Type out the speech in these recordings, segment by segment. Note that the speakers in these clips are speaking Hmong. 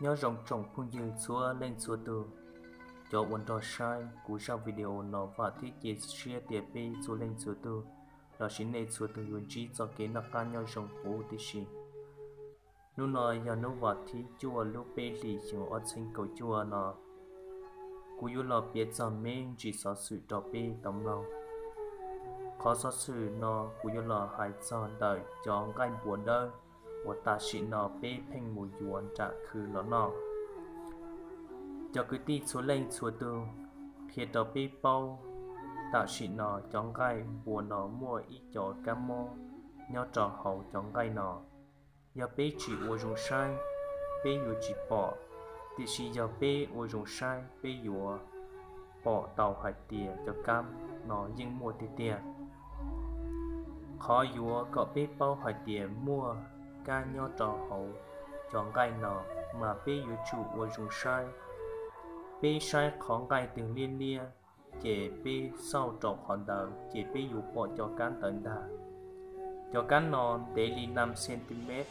Nyob zoo tsoom phooj ywg txhua leej txhua tug, cov uas nrog saib kuv zaj video no. Vam thiab cia siab tias peb txhua leej txhua tug lossis nej txhua tug yuav ntsib txoj kev noj qab nyob zoo huv tib si. Hnub no yog hnub vas thib cuaj lub peb hlis xyoo ob txhiab kaum cuaj no, kuv yuav los piav txog me ntsis xov xwm rau peb tau mloog. Qhov xov xwm no kuv yuav los hais txog ntawm cov nqaij npua dawb uas tam sim no peb pheej mus yuav nram khw los noj. Cov kwv tij txhua leej txhua tug, qhia rau peb paub, tam sim no cov nqaij npua no muaj ib co kab mob nyob rau hauv cov nqaij no. Yog peb tsis ua zoo saib, peb yuav tsis pom, tiam sis yog peb ua zoo saib peb yuav pom tau hais tias cov kab no yeej muaj tiag tiag. Qhov yuav kom peb paub hais tias muaj kab nyob rau hauv cov nqaij no, mas peb yuav tsum ua zoo saib. Peb saib qhov nqaij twg liab liab, ces peb xauj rau qhov ntawd ces peb yuav pom cov kab ntawd ntag. Cov kab no ntev li năm centimet.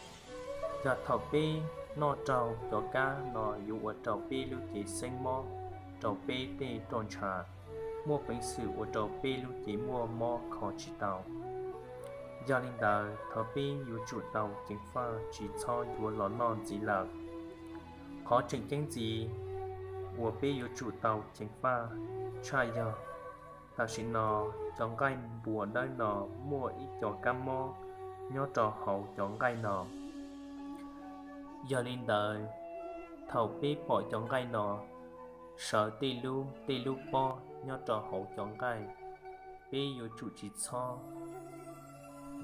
Yog thaum peb noj raug cov kab no yuav ua rau peb lub cev xeeb mob, rau peb tej roj ntsha, muaj peev xwm ua rau peb lub cev muaj mob kho tsis tau. Yog li ntawd thov peb yuav tsum tau ceev faj tsis txhob yuav los noj ntxiv lawm. Qhov tseem ceeb ntxiv uas peb yuav tsum tau ceev faj tshaj yog tam sim no cov nqaij npua dawb no muaj ib co kab mob nyob rau hauv cov nqaij no. Yog li ntawd, thaum peb pom cov nqaij no sawv tej lub tej lub pob nyob rau hauv cov nqaij, peb yuav tsum tsis txhob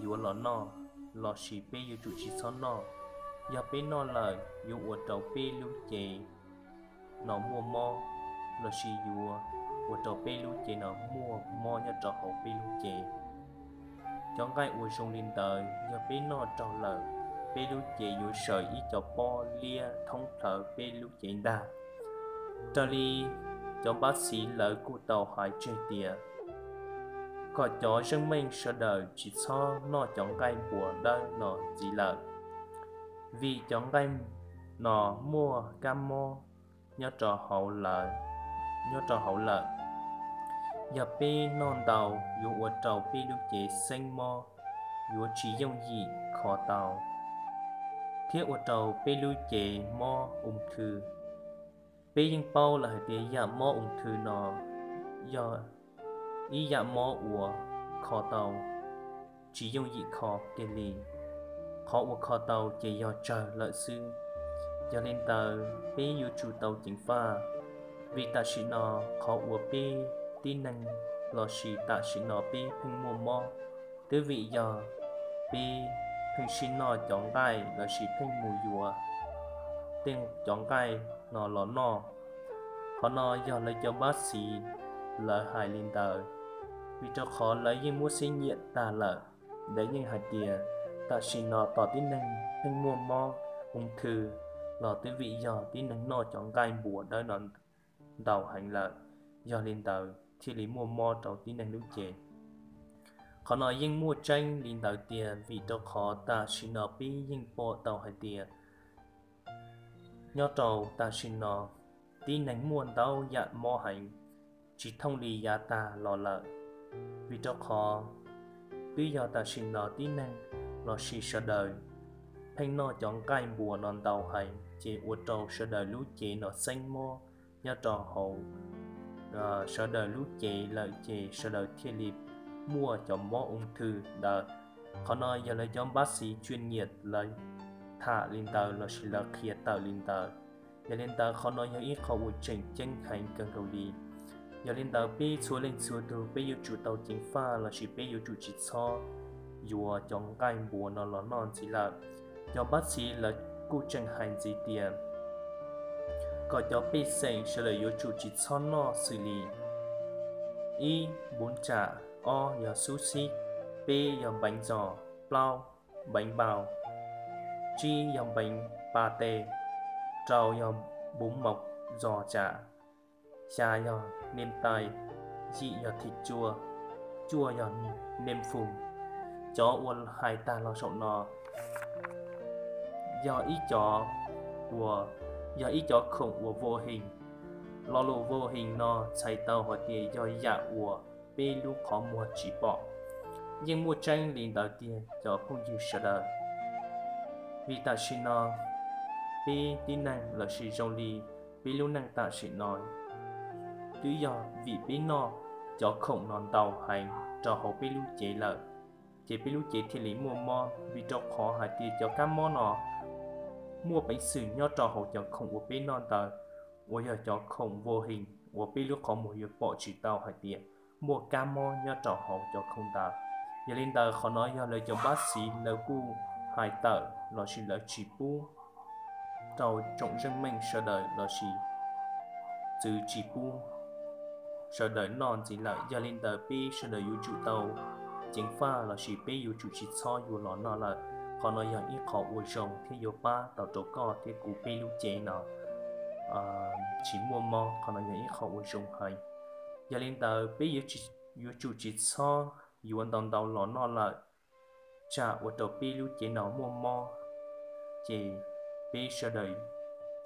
yuav los noj, lossis peb yuav tsum tsis txhob noj. Yog peb noj lawm yuav ua rau peb lub cev no muaj mob, lossis yuav ua rau peb lub cev no muaj mob nyob rau hauv peb lub cev. Cov nqaij uas zoo li ntawd yog peb noj raug lawm, peb lub cev yuav sawv ib co pob liab thoob plhawv peb lub cev ntag. Raws li cov npab xiv lawv kuj tau hais tseg tias kom cov zeej meej sawv daws tsis txhob noj cov nqaij npua dawb no ntxiv lawm, vim cov nqaij no muaj kab mob nyob rau hauv lawm, nyob rau hauv lawm. Yog peb noj ntau yuav ua rau peb lub cev xeeb mob, yuav tsis yooj yim kho tau, thiab ua rau peb lub cev mob ung thư. Peb yeej paub lawm hais tias yam mob ung thư no yog ib yam mob uas kho tau tsis yooj yim kho kiag li. Qhov uas kho tau ces yog tsawg lawm xwb. Yog li ntawd peb yuav tsum tau ceev faj, vim tam sim no qhov uas peb tib neeg lossis tam sim no peb pheej muaj mob twb vim yog peb pheej sib noj cov nqaij lossis pheej mus yuav tej cov nqaij no los noj. Qhov no yog lawv cov npab xiv lawv hais li ntawd, vim rau qhov lawv yeej muab xib nyiam tag lawm. Lawv yeej hais tias tam sim no tos tib neeg pheej muaj mob ung thư los twb vim yog tib neeg noj cov nqaij npua dawb no ntau heev lawm, yog li ntawd thiaj li muaj mob rau tib neeg lub cev. Qhov no yeej muaj tseeb li ntawd tiag, vim rau qhov tam sim no peb yeej pom tau hais tias nyob rau tam sim no tib neeg muaj ntau yam mob heev, tsis thooj li yav tag los lawm. Vim rau qhov twb yog tam sim no tib neeg lossis sawv daws pheej noj cov nqaij npua no ntau heev, ces ua rau sawv daws lub cev no xeeb mob nyob rau hauv sawv daws lub cev lawm, ces sawv daws thiaj li muaj cov mob ung thư ntawd. Qhov no yog lawv cov npab xiv chuyên nghiệp lawv tham li ntawd lossis lawv qhia tawm li ntawd. Yog li ntawd qhov no yog ib qho uas tseem ceeb heev kawg nkaus li. Yog li ntawd peb txhua leej txhua tug peb yuav tsum tau ceev faj lossis peb yuav tsum tsis txhob yuav cov nqaij npua no los noj ntxiv lawm. Cov npab xiv lawv kuj tseem hais ntxiv tias kom cov pej xeem sawv daws yuav tsum tsis txhob noj xws li: ib, bún chả, ob yog xúc xích, peb yog bánh giò, plaub, bánh bao, tsib yog bánh pate, rau yog bún mọc giò chả, xya yog nem tay, yim yog thịt chua, cuaj yog nem phùng. Cov uas hais tag los saum no yog ib cov uas yog ib cov khoom uas vô hình. Lo lus vô hình no txhais tau hais tias yog yam uas peb lub qhov muag tsis pom. Yeej muaj tseeb li ntawd tiag cov phooj ywg sawv daws. Vim tam sim no peb tib neeg lossis zoo li peb lub neej tam sim no twb yog vim peb noj cov khoom no ntau heev rau hauv peb lub cev lawm, ces peb lub cev thiaj li muaj mob. Vim rau qhov hais tias cov kab mob no muaj peev xwm nyob rau hauv cov khoom uas peb noj ntawd, uas yog cov khoom vô hình uas peb lub qhov muag yuav pom tsis tau hais tias muaj kab mob nyob rau hauv cov khoom ntawd. Yog li ntawd qhov no yog lawv cov bác sĩ lawv kuj hais tawm lossis lawv tsis pub rau tsoom zeej meej sawv daws lossis txwv tsis pub sawv daws noj ntxiv lawm. Yog li ntawd peb sawv daws yuav tsum tau ceev faj lossis peb yuav tsum tsis txhob yuav los noj lawm. Qhov no yog ib qho uas zoo thiab yuav pab tau rau koj thiab kuv peb lub cev no tsis muaj mob. Qhov no yog ib qho uas zoo heev. Yog li ntawd peb yuav tsum tsis txhob yuav ntau ntau los noj lawm, tsam ua rau peb lub cev no muaj mob, ces peb sawv daws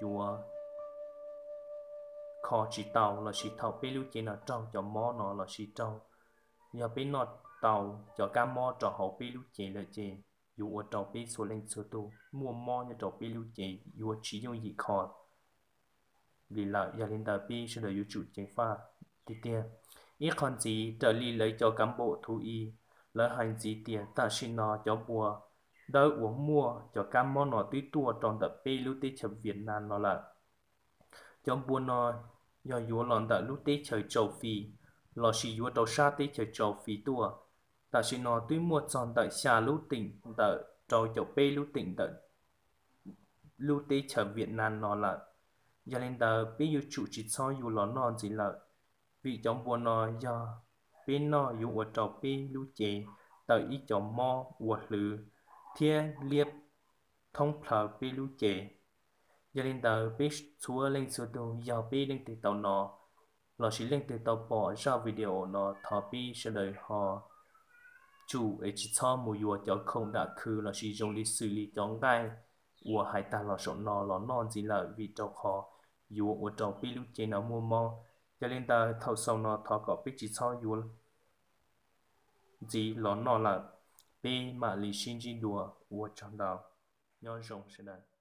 yuav kho tsis tau lossis thaum peb lub cev no raug cov mob no lossis raug, yog peb noj tau cov kab mob rau hauv peb lub cev lawm ces yuav ua rau peb txhua leej txhua tus muaj mob nyob rau peb lub cev yuav tsis yooj yim kho li lawm. Yog li ntawd peb sawv daws yuav tsum ceev faj tiag tiag. Ib qho ntxiv raws li lawv cov cán bộ thú y, lawv hais ntxiv tias tam sim no cov npua dawb uas muaj cov kab mob no twb tuaj rau ntawm peb lub teb chaws Việt Nam no lawm. Cov npua no yog yuav los ntawm lub teb chaws châu Phi lossis yuav rau sab teb chaws châu Phi tuaj. Tam sim no twb muaj txog ntawm xya lub teem ntawm rau caum peb lub teem ntawm lub teb chaws Việt Nam no lawm. Yog li ntawd peb yuav tsum tsis txhob yuav los noj ntxiv lawm, vim cov npua no yog peb noj yuav ua rau peb lub cev tawm ib co mob ua hlwv thiab liab thoob plaws peb lub cev. Yog li ntawd peb txhua leej txhua tus yog peb leej twg tau hnov lossis leej twg tau pom zaj video no thov peb sawv daws ho tsum es tsis txhob mus yuav cov khoom dam khw lossis zoo li xws li cov nqaij uas hais tag los saum no los noj ntxiv lawm, vim rau qhov yuav ua rau peb lub cev no muaj mob. Yog li ntawd thaum xaus no thov kom peb tsis txhob yuav ntxiv los noj lawm. Peb mam li sib ntsib dua, ua tsaug ntau, nyob zoo sawv daws.